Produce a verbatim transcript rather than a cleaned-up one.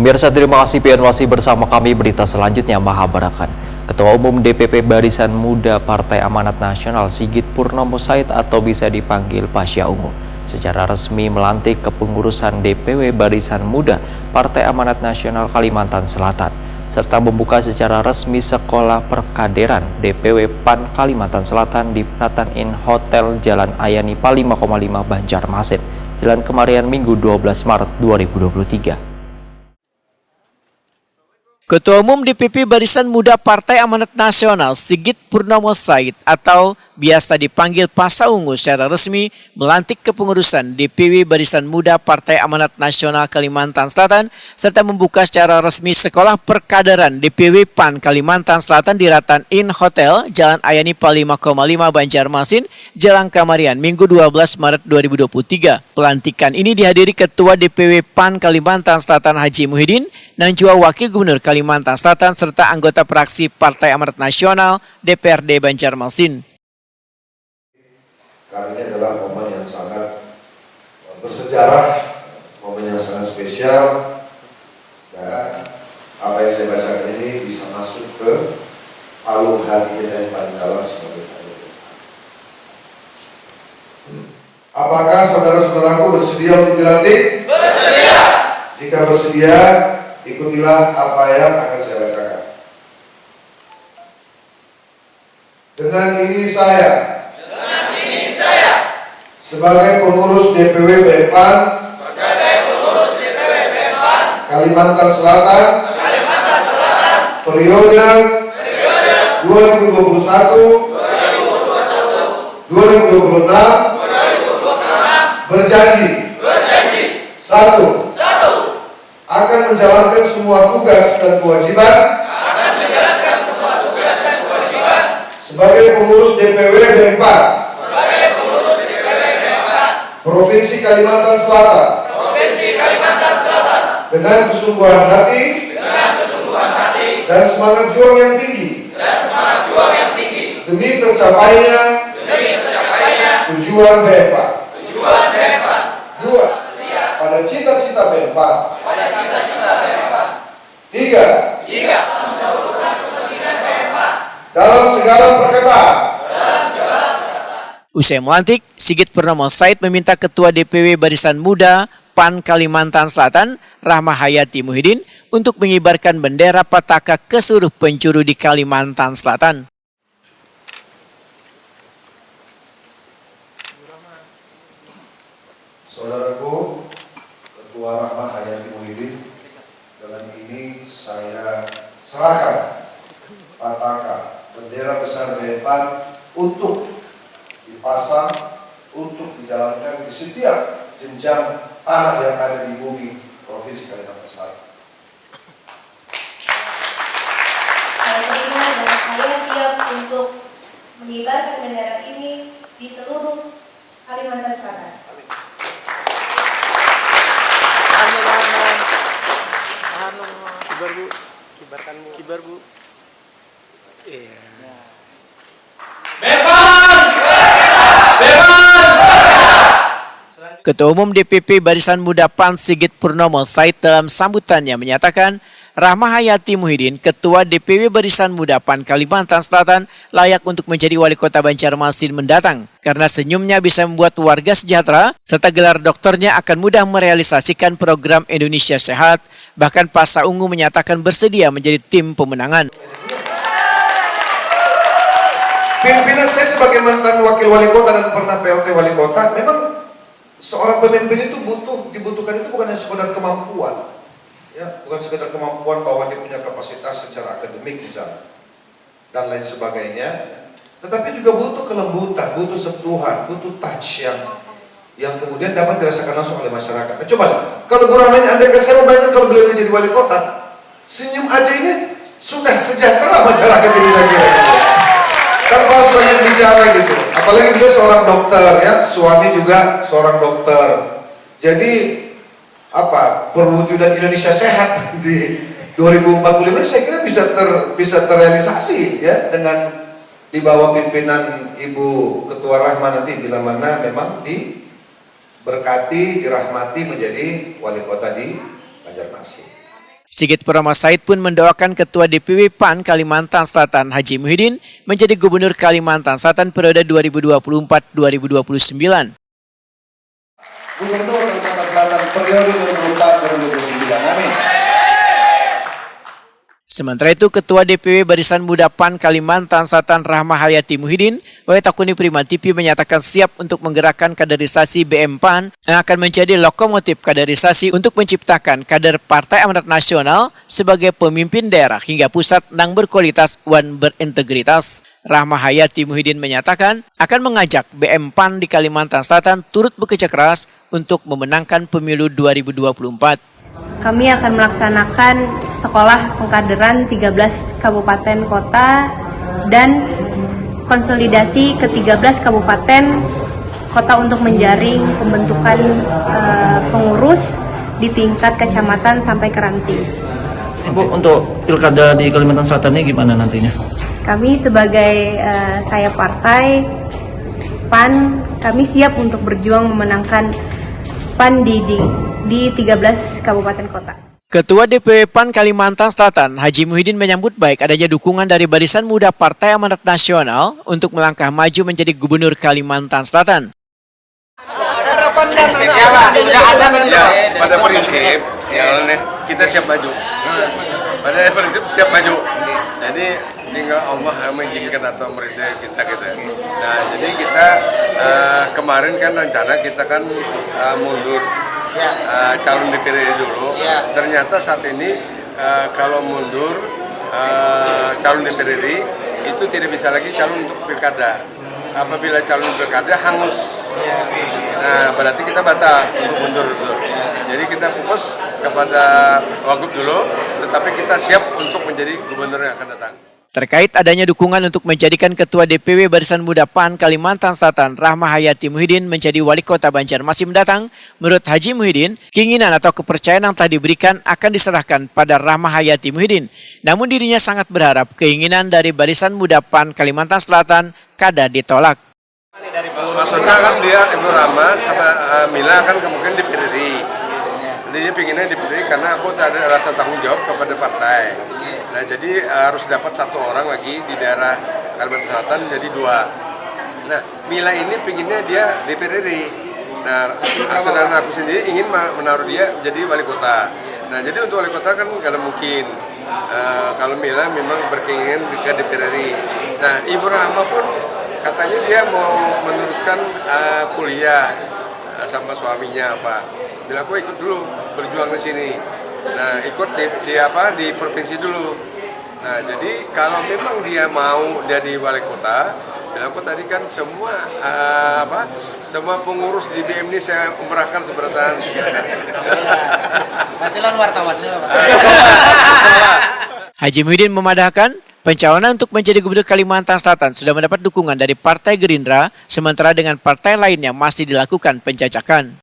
Pemirsa, terima kasih pian masih bersama kami. Berita selanjutnya mahabarakan. Ketua Umum D P P Barisan Muda Partai Amanat Nasional Sigit Purnomo Said atau bisa dipanggil Pasya Ungu secara resmi melantik kepengurusan D P W Barisan Muda Partai Amanat Nasional Kalimantan Selatan serta membuka secara resmi Sekolah Perkaderan D P W PAN Kalimantan Selatan di Pratan Inn Hotel, Jalan Ayanipa lima koma lima, Banjarmasin, Jalan Kemarian, Minggu dua belas Maret dua ribu dua puluh tiga. Ketua Umum D P P Barisan Muda Partai Amanat Nasional Sigit Purnomo Said atau biasa dipanggil Pasa Ungu secara resmi melantik kepengurusan D P W Barisan Muda Partai Amanat Nasional Kalimantan Selatan serta membuka secara resmi Sekolah Perkaderan D P W PAN Kalimantan Selatan di Ratan Inn Hotel, Jalan Ayanipa lima koma lima, Banjarmasin, Jalan Kemarian, Minggu dua belas Maret dua ribu dua puluh tiga. Pelantikan ini dihadiri Ketua D P W PAN Kalimantan Selatan Haji Muhyiddin, nang jua Wakil Gubernur Kalimantan Selatan serta anggota fraksi Partai Amanat Nasional D P R D Banjarmasin. Karena ini adalah momen yang sangat bersejarah, momen yang sangat spesial, dan apa yang saya bacakan ini bisa masuk ke palung hati kita yang paling dalam sebagai kader. Apakah saudara-saudaraku bersedia untuk dilantik? Bersedia. Jika bersedia, ikutilah apa yang akan saya bacakan. Dengan ini saya. Dengan ini saya. Sebagai pengurus D P W BMPAN. Sebagai pengurus D P W BMPAN. Kalimantan Selatan. Kalimantan Selatan. Periode. Periode. Dua ribu dua puluh satu. Dua ribu dua puluh satu. Dua ribu dua puluh enam. Dua ribu dua puluh enam. Berjanji. Berjanji. Satu. Satu. Akan menjalankan semua tugas dan kewajiban. Akan menjalankan semua tugas dan kewajiban. Sebagai pengurus D P W BMPAN. Sebagai pengurus D P W BMPAN. Provinsi Kalimantan Selatan. Provinsi Kalimantan Selatan. Dengan kesungguhan hati. Dengan kesungguhan hati. Dan semangat juang yang tinggi. Dan semangat juang yang tinggi. Demi tercapainya. Demi tercapainya. Tujuan BMPAN. Tujuan BMPAN. Dua. Pada cita-cita BMPAN. Pada cita-cita BMPAN. Tiga. Tiga. Mendahulukan kepentingan BMPAN. Dalam segala perkataan. Dalam segala perkataan. Usai melantik, Sigit Purnomo Said meminta Ketua D P W Barisan Muda PAN Kalimantan Selatan, Rahma Hayati Muhyiddin, untuk mengibarkan bendera pataka ke seluruh penjuru di Kalimantan Selatan. Saudaraku, Ketua Rahma Hayati Muhyiddin, dengan ini saya serahkan pataka bendera besar BMPAN untuk dipasang, untuk dijalankan di setiap jenjang tanah yang ada di bumi Provinsi Kalimantan Selatan. Saya terima dan saya siap untuk mengibarkan bendera ini di seluruh Kalimantan Selatan. Anu, anu, anu, kibar bu, kibarkan bu, kibar bu. Iya. Ketua Umum D P P Barisan Muda PAN Sigit Purnomo Said dalam sambutannya menyatakan, Rahma Hayati Muhyiddin, Ketua D P W Barisan Muda PAN Kalimantan Selatan, layak untuk menjadi Wali Kota Banjarmasin mendatang karena senyumnya bisa membuat warga sejahtera serta gelar doktornya akan mudah merealisasikan program Indonesia Sehat. Bahkan Pasa Ungu menyatakan bersedia menjadi tim pemenangan. Pimpinan saya sebagai mantan wakil wali kota dan pernah P L T wali kota, memang seorang pemimpin itu butuh, dibutuhkan itu bukan hanya sekedar kemampuan, ya, bukan sekedar kemampuan bahwa dia punya kapasitas secara akademik misalnya dan lain sebagainya, tetapi juga butuh kelembutan, butuh sentuhan, butuh touch yang yang kemudian dapat dirasakan langsung oleh masyarakat. Nah, coba kalau Bu Rahma ini, andai saya membayangkan kalau beliau ini jadi wali kota, senyum aja ini sudah sejahtera masyarakat ini saya kira. Tanpa harus banyak bicara gitu. Apalagi beliau seorang dokter ya, suami juga seorang dokter. Jadi apa perwujudan Indonesia sehat di dua ribu empat puluh lima saya kira bisa ter, bisa terrealisasi ya dengan di bawah pimpinan Ibu Ketua Rahma nanti bila mana memang diberkati, dirahmati menjadi wali kota di Banjarmasin. Sigit Purama Said pun mendoakan Ketua D P W PAN Kalimantan Selatan Haji Muhyiddin menjadi Gubernur Kalimantan Selatan periode dua ribu dua puluh empat dua ribu dua puluh sembilan. Gubernur Kalimantan Selatan periode dua ribu empat dua ribu dua puluh sembilan. Amin. Sementara itu, Ketua D P W Barisan Muda PAN Kalimantan Selatan Rahma Hayati Muhyiddin, oleh Takuni Prima T V menyatakan siap untuk menggerakkan kaderisasi B M PAN yang akan menjadi lokomotif kaderisasi untuk menciptakan kader Partai Amanat Nasional sebagai pemimpin daerah hingga pusat nang berkualitas wan berintegritas. Rahma Hayati Muhyiddin menyatakan akan mengajak B M PAN di Kalimantan Selatan turut bekerja keras untuk memenangkan pemilu dua ribu dua puluh empat. Kami akan melaksanakan sekolah pengkaderan tiga belas kabupaten kota dan konsolidasi ke tiga belas kabupaten kota untuk menjaring pembentukan, eh, pengurus di tingkat kecamatan sampai ke ranting. Ibu, untuk pilkada di Kalimantan Selatan ini gimana nantinya? Kami sebagai, eh, saya partai PAN, kami siap untuk berjuang memenangkan PAN di, di, di tiga belas kabupaten kota. Ketua D P W PAN Kalimantan Selatan, Haji Muhyiddin, menyambut baik adanya dukungan dari Barisan Muda Partai Amanat Nasional untuk melangkah maju menjadi Gubernur Kalimantan Selatan. Ya, pada prinsip, ya, kita siap maju. Pada prinsip siap maju. Jadi tinggal Allah yang mengizinkan atau meridai kita gitu. Nah, jadi kita, eh, kemarin kan rencana kita kan, eh, mundur, eh, calon D P R RI dulu. Ternyata saat ini, eh, kalau mundur, eh, calon D P R RI itu tidak bisa lagi calon untuk pilkada. Apabila calon pilkada hangus, nah, berarti kita batal untuk mundur itu. Jadi kita fokus kepada wagub dulu, tetapi kita siap untuk menjadi gubernur yang akan datang. Terkait adanya dukungan untuk menjadikan Ketua D P W Barisan Muda PAN Kalimantan Selatan, Rahma Hayati Muhyiddin, menjadi Wali Kota Banjarmasin mendatang, menurut Haji Muhyiddin, keinginan atau kepercayaan yang telah diberikan akan diserahkan pada Rahma Hayati Muhyiddin. Namun, dirinya sangat berharap keinginan dari Barisan Muda PAN Kalimantan Selatan kada ditolak. Maksudnya kan dia, Ibu Rahma sama, eh, Mila kan kemungkinan di P R RI. Dia pinginnya di P R RI karena aku tak ada rasa tanggung jawab kepada partai. Nah, jadi, eh, harus dapat satu orang lagi di daerah Kalimantan Selatan, jadi dua. Nah, Mila ini pinginnya dia di P R RI. Nah, sedangkan aku sendiri ingin ma-, menaruh dia jadi wali kota. Nah, jadi untuk wali kota kan gak ada mungkin. Eh, kalau Mila memang berkeinginan ke D P R RI. Nah, Ibu Rahma pun katanya dia mau meneruskan, eh, kuliah, eh, sama suaminya apa. Bila aku ikut dulu berjuang di sini. Nah, ikut di, di apa, di provinsi dulu. Nah, jadi kalau memang dia mau jadi wali kota, bila aku tadi kan semua, eh, apa, semua pengurus di B M ini saya umrahkan seberatan. Berarti lawan wartawan dulu, Pak. Haji Muhyiddin memadahkan, pencalonan untuk menjadi Gubernur Kalimantan Selatan sudah mendapat dukungan dari Partai Gerindra, sementara dengan partai lain yang masih dilakukan penjajakan.